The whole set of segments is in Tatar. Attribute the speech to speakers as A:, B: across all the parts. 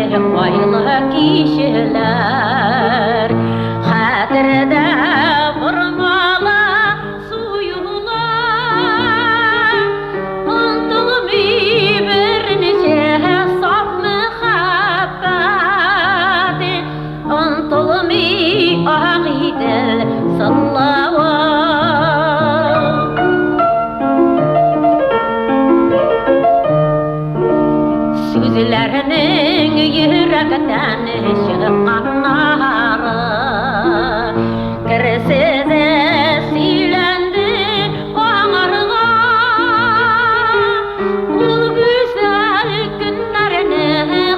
A: айлы кичәләр. Хәтердә бормала суюлар, Онытылмый берничә саф мәхәббәт, Онытылмый Агыйдел сыллавы. Сүзләрнең йөрәктән чыкканнары Керсез сөйләнде аңарга. Ул гүзәл көннәрне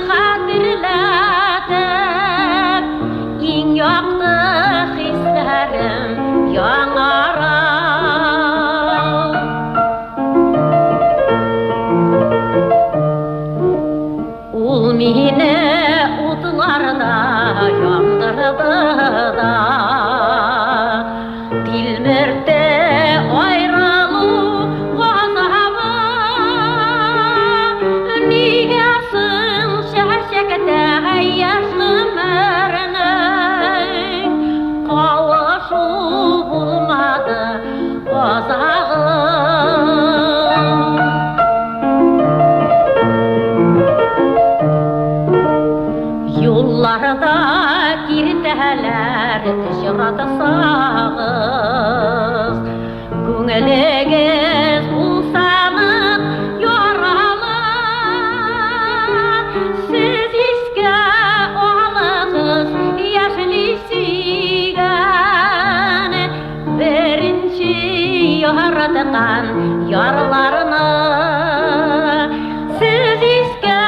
A: хәтерләтеп, Иң якты хисләрем яңара. Ул мине утларда яндырды да, Тилмертте аерылу газабы. Нигә соң чәчәктә яшь гомернең Кавышу булмады азагы? Юлларда киртәләр очратсагыз, Күңелегез булса нык яралы, Сез искә алыгыз яшьли сөйгән, Беренче яраткан ярларны. Сез искә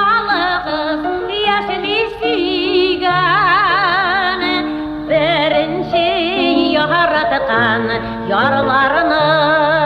A: алыгыз яшьли сөйгән, Беренче яраткан ярларны.